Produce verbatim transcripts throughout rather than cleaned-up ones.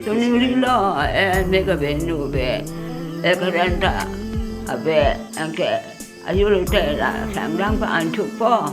Tunuri lo, eh, me ke benu be, eh, keranda, abe, angke, ayu lo te la, sangdang pa antuk po,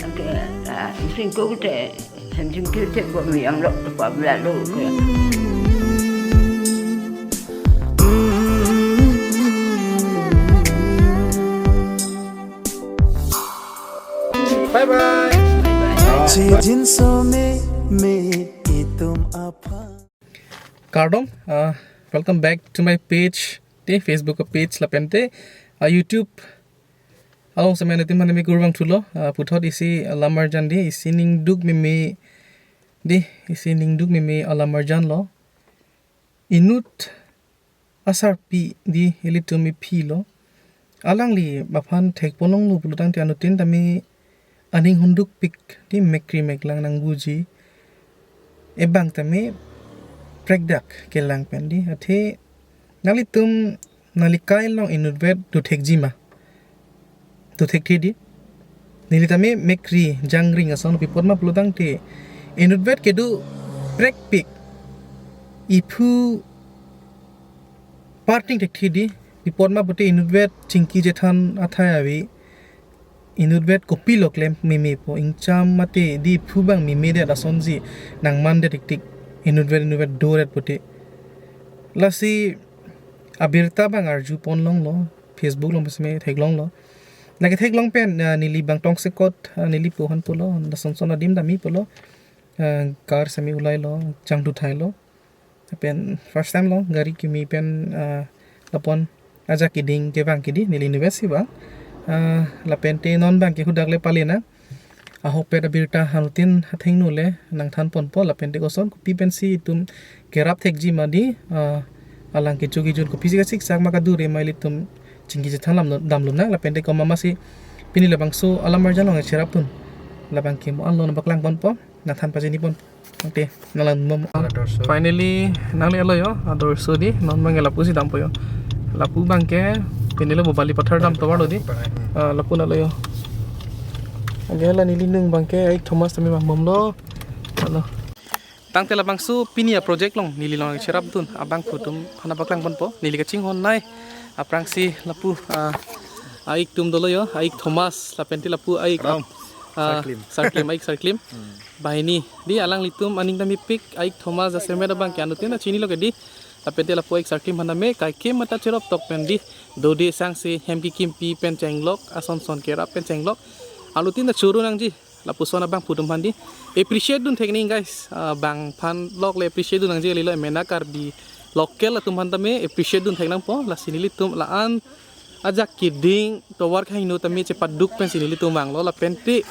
angke, la, singkuk te, hem singkuk te po mi ang lo, pa bela lo ke. Bye bye. Bye bye. Chijinso me, me, itum aphan. Kardom, uh, welcome back to my page, the Facebook page lapente, uh, YouTube. Along semen tim mane mi kurvangthulo, uh, puthot isi alam arjan di, isi ningduk meme di, isi ningduk meme alam arjan lo. Inut asarpi di ilitum iphi lo. Alangli aphan thekponlonglo pulotangte anuttin tame aning hundukpik di mekri meklang nangbuji. Ebang tame prekdak kelang pen di. Athe nanglitum nangli kai along inutvet dothekji ma? Dothekthedi. Neli tame mekri jangring ason pi apot ma pulotangte inutvet kedo prekpik iphu parting thekthedi. Pi apot ma pute inutvet chingki chethan athai ave. Inutvet kopilo klem meme po, ingcham mate di iphu abang memedet asonsi nangmandet tiktik. Inutvet, inutvet doret pute. Lasi abirta abang arjuponlonglo, Facebook along seme theklonglo. Lake theklong pen, ah, neli abang tongsekot, ah, neli po aphan pulo, lason son adim tame pulo, ah, car seme ulailo, changduthailo. Pen first time lo, gari kimi pen, ah, lapon ajak keding kevang kedi, neli invest si abang. Ah, lapente non abangke hudak le pale nang. Ahokpet abirta anuttin athengno le nangthanponpo, lapente koson kopi pensi itum kerap thekji ma di, ah, alang kecho kejun kopisi kasiksak ma kadure ma ilitum chingki chethan lam damlonang, lapente komat masi pini labangso alam arjan along cherapdun. Labangke mo-anlo nangpaklangponpo, nangthan pachiniponpo. Okay, nanglang mo. Adorso. Finally, nangli alo yo, adorso di, non abangke lapusi dampo yo. Lapu abangke, pini lo bo Balipathar dam tovar lo di. Ah, lapu nalo yo. Anke la neli nung abangke, Aik Thomas tame vangbomlo. Alo. Tangte labangso pini a-project along, neli along cherapdun, abangphu atum aphan paklangponpo, neli kachinghon nei, aphrangsi lapu, ah, Aik atum dolo yo, Aik Thomas, lapente lapu Aik, Ram. Ah, Sarklim. Sarklim, Aik Sarklim. Hmm. Banghini, di alanglitum aning tame pik, Aik Thomas Jasemet abangke anuttin ta chinilo kedi, lapente lapu Aik Sarklim aphan tame, kaikema ta cherap tok pen di, dode sangse, hem kekimpi pen chenglok, ason son kerap pen chenglok, anuttin ta choro nangji. Lapuson abangphu atum aphan di appreciate dun theknang guys. Ah, bang aphan lok le appreciate dun nangji kalilo, emena Karbi local atum aphan tame appreciate dun theknangpo. Lasi nelitum la-an ajak keding tovar kahingno tame chepaduk pensi nelitum vanglo, lapente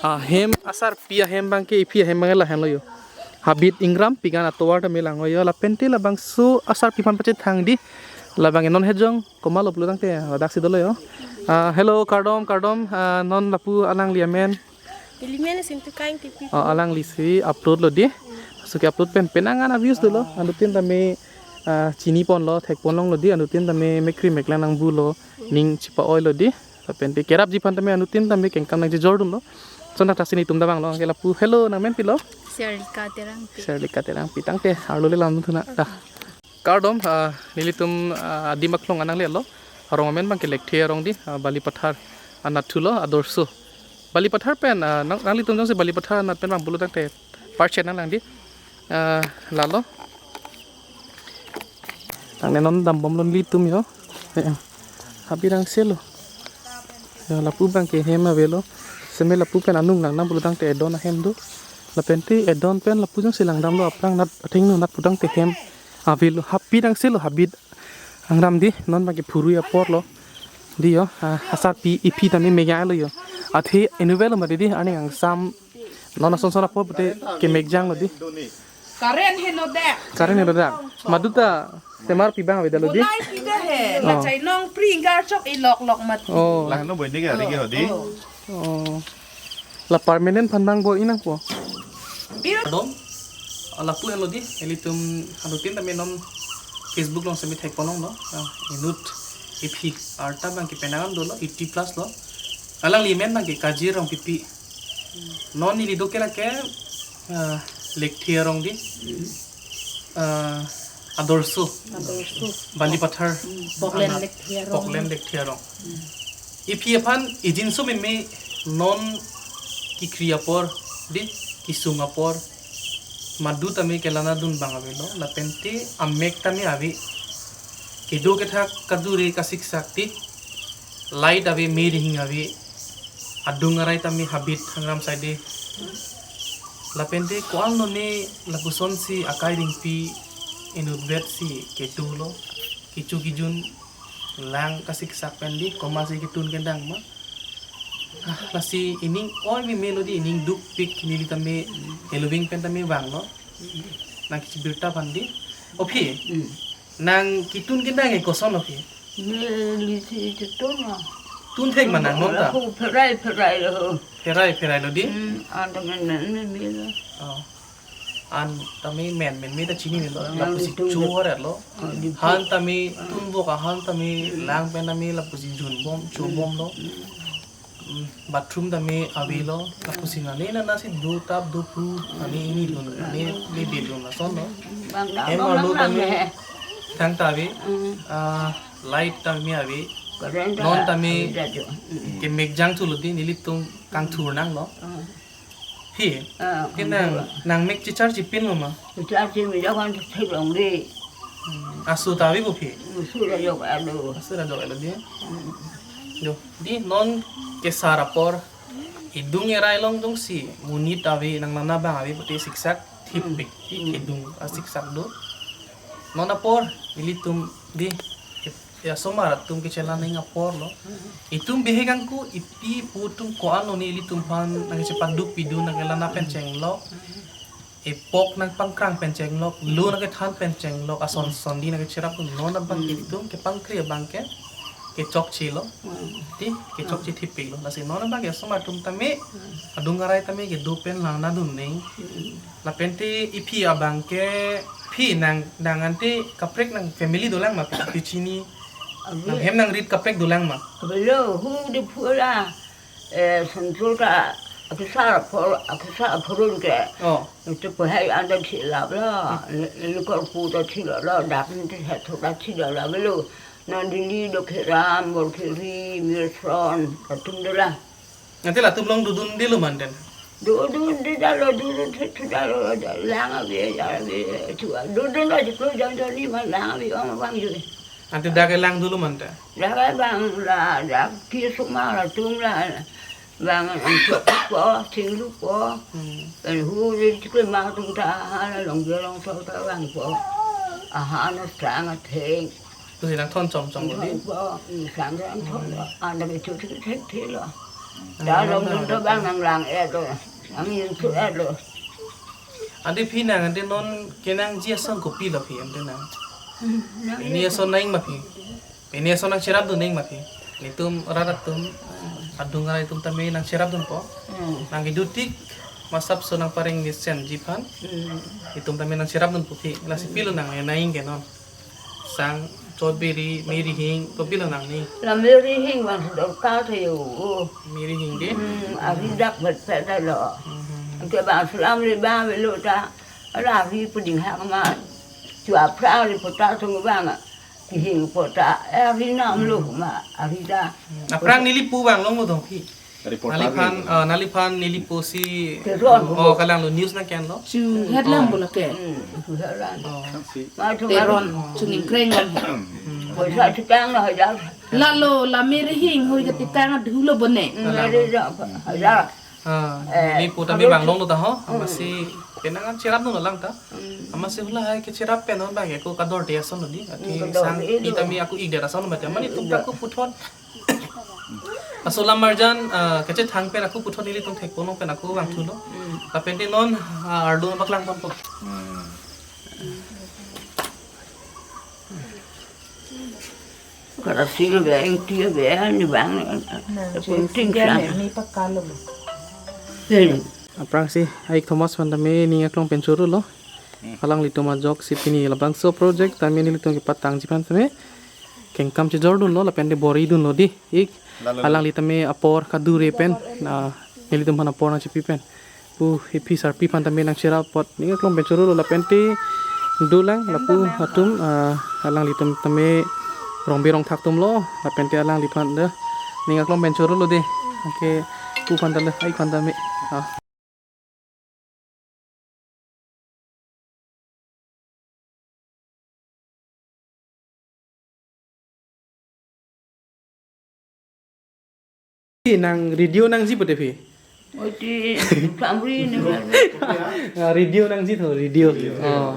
ahem asarpi ahem abangke iphi ahem abangke lahenlo yo. Habit Ingram pigan atovar tame langlo yo, lapente labangso asarpi aphan pachethang di. Labangke non hejong komatlo pulotangte, ah, daksi dolo yo. Ah, hello, kardom, kardom, ah, non lapu alangli amen. Ilimen sintu kaing tipi. Oh, alanglisi upload lo di. Suki upload pen penang an views dolo. Anuttin tame, ah, chiniponlo, thekponlonglo di. Anuttin tame mekri meklang nangbulo, ning chipa-oilo di. Lapente kerapji aphan tame anuttin tame kengkam nangchejordunlo. Sonta tasi nelitum ta vanglo, anke lapu. Hello, nangmen pilo? Sherlika Terangpi. Sherlika Terangpi. Tangte, arlo le lam thuna ta. Kardom, ah, nelitum, ah, adim aklong anang le lo. Arong amen abangke Lekthe arong di, ah, Balipathar anatthu lo, adorso. Balipathar pen, ah, nang, nanglitum jongsi Balipathar anat pen vang pulotangte, parchet nanglang di. Ah, lalo. Tangte non dambomlo nelitum yo. Eh, eh. Habit angselo. Ya, lapu abangke hem avelo. Seme lapu pen anung langnang pulotangte edon ahem do. Lapente edon pen lapu jongsi langdamlo, aphrang anat athengno anat pulotangte hem avelo. Habit angselo, habit angram di, non abangke phurui aporlo. Di yo, ah, asarpi iphi tame mekjanglo yo. Athe inutvet lo mati di, aning angsam. Non ason son apor pute kemekjanglo di. Current henodak. Current henodak. Maduta semarpi abang avedetlo di. Bolai pida he. Oh. La chainong pringar chok ilok lok mat. Oh. Langno boy ni gari ke hodi. Oh. Oh. La permanent aphan nang bor-i nangpo. Bil. Dom. Lapu henlo di. Ilitum anuttin tame non Facebook along seme thekponlonglo. Ah, inut iphi arta abangke penang an dolo, eighty plus lo. Alangli amen abangke Kajir Rongpipi. Non neli do ke lake, ah, Lekthe arong di. Ah, Adorso. Adorso. Balipathar. Hmm, Poklen Anak. Lekthe arong. Poklen Lekthe arong. Hmm. Iphi aphan ijinso meme non kekri apor, di kesung apor, madu tame kelang-an dun abang avelo, lapente amek tame ave. Kedo kethak kadure kasiksak ti, light ave, me rihing ave, adung arai tame habit hangram saide. Lapente ko-an lone lapusonsi akai ringpi inutvetsi kedo lo, kecho kejun lang kasiksak pen di, komatsi ketun kedang ma. Ah, lasi ining oi meme lo di, ining dukpik neli tame, heloving pen tame vanglo. Nang kechibirta aphan di. O phi, Hmm. nang ketun kedang ke koson lo phi? Neli si ketun lo. Tun thek ma nang non ta? Lapu pherai pherai lo. Pherai pherai lo di? Hmm, an tame menmen meme lo. Oh. An tame menmen meme ta chinine lo. Yang lapusi ditung cho dek. Aret lo. Oh, ditung. Han tame Hmm. tun vok ahan tame Hmm. lang pen tame lapusi junbom, chobom lo. Hmm. Hmm, bathroom tame avelo, lapusi nane nanasi do tap do pu, nane ini dun, nane mebe dun lason lo. Bang da Hem bang arlo lang tame he. Thangta ave, Hmm. ah, light tame ave. Current Non ta tame ave da jo. Hmm. Kemek jangthu lo di, nelitum kangthur nanglo. Hmm. Phi, Ah, ke nang, kangthur. Nang mek chechar chepin lo ma? Chechar chepin lo kan theklong di. Hmm, aso ta ave bo phi? Aso ta jok alo. Aso ta jok alo di? Hmm. Jo, di non kesar apor, idung erai along dongsi, monit ave, nang nana abang ave pute siksak, thipik, Hmm. di Hmm. kedung, asiksak do. Non apor, ilitum di, ya, osomar atum kechelang nang apor lo. Itum bihek angku, ipi ipo atum ko-an lone ilitum aphan nangchepaduk pidun nangkelang-an pen chenglok. Epok nangpangkrang pen chenglok, lo nangkethan pen chenglok, ason son di nangkecherap non abang ke Hmm. itum kepangkri abang ke, kechokche lo. Hmm. Di, kechokche Hmm. thipik lo. Lasi non abang ke osomar atum tame, Hmm. adung arai tame kedo pen lang-an dun nang. Hmm. Lapente iphi abang ke phi nang, nang ante kaprek nang family dolang ma phi chini. Ave. Nang hem nang rit kaprek dolang ma? Avelo, hu di phula. Eh, santul ta akesar apor, akesar apor ke. Oh. Itu pehai anda thilap la. Ini kor pu ta thilap la, dak ini satu ta thilap la avelo. Nandini, Dokheram, Borkhiri, Mirson, atum dolang. Nanti latum along dodun di lo manten. Dodun di da lo, dodun di da lo, lang ave, ya ave, chua. Dodun lo di klo jam jam ni ma lang ave, ong bang ju. Nanti dak ke lang dolo manta. Dak ke bang la, dak kisuma latum la. Bang ang chok po, sing lu po. Hmm. Kan hu di chok ma tum ta, ha la long je long so ta bang po. Aha na sang a theng. Tu si nang thon chom chom di. Thon po, hmm, sang sang thon po. Anda ke chu chu thek thek lo. Ah, da long nang dun to nang bang nang lang et lo. Nang yin chu et lo. Ante phi nang ante non kenangji ason kopi lo phi ante nang. Hmm, nang Pini yin ason nang ma phi. Pini ason nangcherap dun nang ma phi. Netum rat atum adung arai atum tame nangcherap dun po. Hmm. Nang kedo tik masap so nang pareng ni senji aphan. Hmm. Itum tame nangcherap dun po phi. Lasi pilo nang nang ke non. Sang chotberi, me rihing, kopilo nang ni. La me rihing bang dorkar tha yo. Me rihing di? Hmm, ari dak bet bet da lo. Hmm. Ke bang selam le bang avelo ta. Ala ari puding hak ma. Chua phra le pota tung bang. Kihing pota. Eh, ari nam lo ma. Ari da. Hmm. Aphrang neli pu bang long mo dong phi. Reporter Naliphan, ni. Ah, naliphan neli pusi. Teron. Oh, kalang lo news nangkeng lo. Chu headline Oh. bola ke. Hmm, chu headline. Oh. Tangsi. Ma chu Teron, ma. Chu ningkreng lo. Hmm. Poisa chikang lo hajar. Lalo, la me rihing hui ke chikang adhu lo bone. Hmm, Kalang. Meri da hajar. Ah, Eh, neli pu tame abang long lo ta ho. Hmm. Amatsi penang an cherap dun lang ta. Hmm. Amatsi hula hai kecherap pen non bang ke ko kador dia son lo di. Ati Hmm, kador sang dia lo. Ita mi aku igdar ason lo mati. Amat Hmm, itum igdar. Aku puthot. Aso lam marjan, ah, kachethang pen aku puthot nelitum thek ponong pen aku vangthu lo. Hmm. Lapen te non, ah, arlo paklang ponpo. Hmm. Karasil be, ingti be, ni bang, Nang penting si dia sang. Me, me pakalo. Hei. Aphrangsi, Aik Thomas aphan tame ning aklong pen choro lo. Hmm. Alanglitum ajoksi pini labangso project tame nelitum kepatangji aphan tame kengkam chejor dun lo lapen te bor-i dun lo di. Ik Lalo. Alangli tame apor kadure pen, na nelitum aphan apor nangchepi pen. Pu iphi sarpi aphan tame nangcherap apot ning aklong pen choro lo lapen te Dolang lapu atum, ah, alanglitum tame rongbe rongthak atumlo, lapente alangliphan de. Ning aklong pen chorolo de. Anke pu aphan ta le, ai aphan tame. Ah. Nang radio nangji pute phi? Oti, Samri ni. Ah, radio nangji tho, radio. Oh.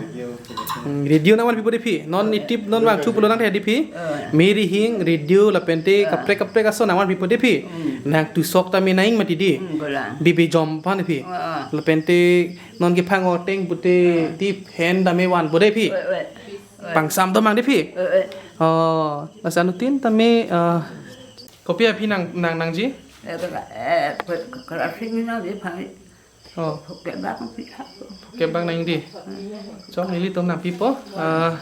Hmm, radio nangvanpi pute phi? Non itip non vangthu pulo nang tadi phi? Eh. Miri hing radio lapente kaprek kaprek ason nangvanpi pute phi? Hmm. Nang tusok tame nang mati di. Hmm, golang. Bibi jom aphan phi. Ah, ah. Lapente non kephang oteng pute tip hen tame van pute phi. Eh, eh. Pangsam do mang di phi. Eh, eh. Oh, lasi anuttin tame, eh, kopi aphi nang, nang, nangji? Eh, kela, eh, ke-, kelas ini nangji phan. Oh. Kebak phi ha. Kebak nang di. Chong nelitum nangpipo. Eh,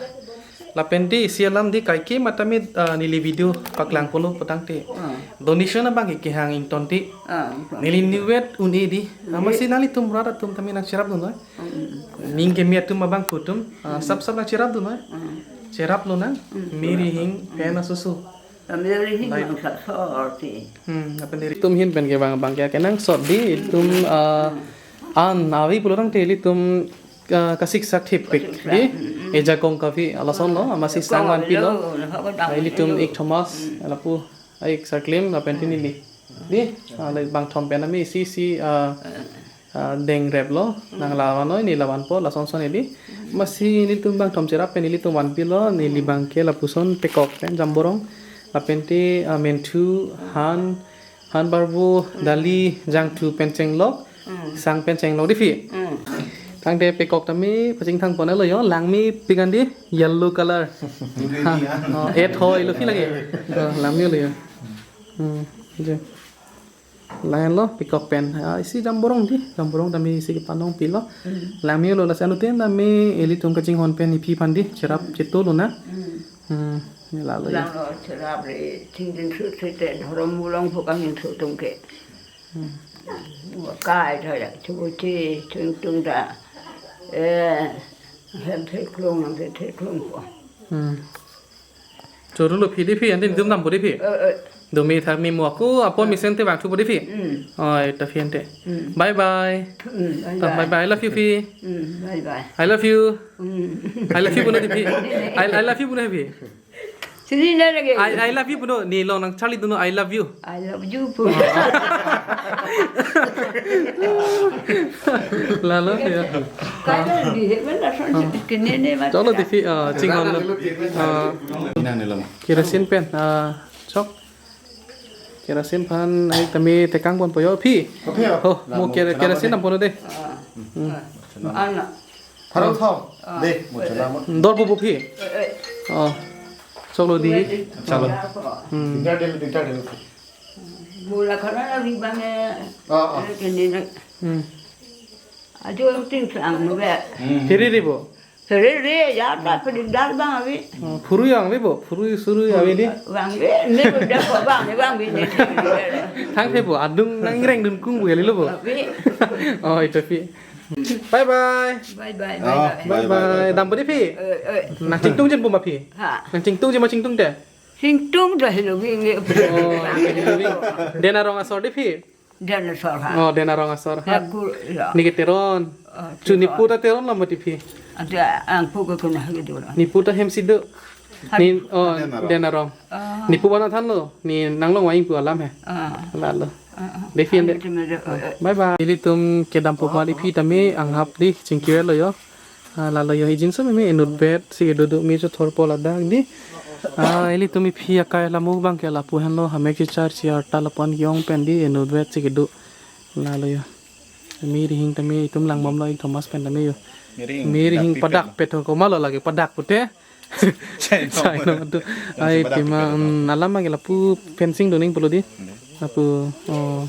lapente isi alam di kaike matame, eh, neli video paklang pulo putangte. Hmm. Donation abang ke kehang ingtonte. Ah, ingtonte. Neli nivet un-e di. Hmm. Amatsi nanglitum rat atum tame nangcherapdun noi. Hmm. Ning keme atum abang pu atum, ah, sap sap nangcherapdun noi. Hmm. Cheraplo nang, hmm, Miri hing pen asoso. Miri hing pen asoso ti. Hmm, apa diri? Itum ahin pen kevang abang ke kenangsot di, itum, ah, an avi pulo tangte ilitum, ah, kasiksak thepik di. Hmm, hmm. Ejakong kavi alasonlo, amatsi sang vanpilo. Lo, lo, lo, lo, lo. Ilitum ik Thomas, hmm, lapu, ai ik Sarklim, lapente neli. Di, ah, le bangthom pen ami isi isi, ah, ah, dengreplo, nang la van noi, ne la vanpo, lason son di. Amatsi nelitum bangthom cherap pen nelitum vanpilo, neli abang ke lapuson pekok pen Jamborong, lapente, ah, menthu, han, han barbo, dali, jangthu pen chenglok, hmm, sang pen chenglok di phi. Hmm. Tangte pekok tame pachingthang ponlo yo, langmepik an di, yellow color. Ha, oh, et ho, ilo phi lagi. Oh, langmelo yo. Hmm, je. Lahenlo, pekok pen. Ah, isi Jamborong di, Jamborong tame isi kepanong pilo. Hmm. Langmelo, lasi anuttin tame ilitum kachinghon pen iphi aphan di, cherap chetolo na. Hmm. Hmm, ne lalo ya. Langlo, cherap re, chingding sut sete, dhorom mulong pukang ning sut tum ke. Hmm. Kai tha ya, chubuchi, chingtung ta. Eh, hem theklong, hem theklong po. Hmm. Chorolo phi di phi, ante nelitum dampo di phi. Eh, eh. Domi thak mi mo ako, apo mesen te vangthupo di phi. Hmm. Oi, ta phi ante. Hmm. Bye bye. Hmm, bye bye. Bye bye. I love you, phi. Hmm, bye bye. I love you. Hmm. I love you puno di phi. I, I love you puno phi. Sini na lagi. I, I love you puno. Ne along nangcharlidunnon I love you. I love you pu. Lalo ya. Kaya di, mana son kene ne mat. Cholo di phi, ah, chinghonlo. Ah, kerosene pen, ah, chok. Kerosene aphan, ai tame tekang ponpo yo phi. Kopi ya? Oh, mo kera-, kerosene dampo de. Ah. Hmm. Ana. Tharo tho. Ah. De, mo chela mo. Dor po phi. Eh, eh. Oh. Choklo di. Chalo. Hmm. Dinta del, dinta del. Mula khana na ri bang e. Ah, ah. Eh, kene na. Hmm. Ajo ting sang no be. Hmm. Phiri ri bo. Phiri ri ya ta phiri dar bang avi. Oh, phurui vangve bo, phurui surui ave di. Vangve, ne bo da ko vang, ne vangve ne. Thangphe bo, adung nangreng dun kung bo ya lilo bo. Avi. Oh, ito phi. Bye bye. Bye bye, oh, bye bye. Bye bye. Dampo di phi. Eh, eh. Nangchingtung jen po ma phi. Ha. Nangchingtung jen ma chingtungte. Chingtung ta helo bing. Oh, helo bing. Den arong asor di phi. Den asor ha. Oh, den arong asor ha. Ya, gu-, ya. Neke Teron. Oh, chu Teron. Nipu ta Teron lo mati phi. Ante angpu ke kuna hagi dura. Nipu ta hem si do. Ni, oh, den arong. Den arong. Ah. Nipu bana thanlo. Ne nanglong wai pu alam he. Ah. Lalo. Ah, ah. De phi ante. Ante me de, eh, eh. Bye bye. Ilitum kedampo ma di phi tame anghap di chingkirelo yo. Ah, lalo yo ijinso meme inutvet si kedo do me chothorpo ladak di. Ah, ilitum iphi akai alamuk abang ke lapu henlo, hamek chichar chiar ta lapu-an ke-ong pen di inutvet si kedo. Lalo yo. Miri hing tame itum langbomlo ik Thomas pen tame yo. Miri hing, miri hing dappi padak petho komatlo lake padak pute. Chai nom. Chai nom tu. Ai padak tima, pute. Hmm, alam ke lapu fencing doning pulo di. Hmm. Lapu, oh.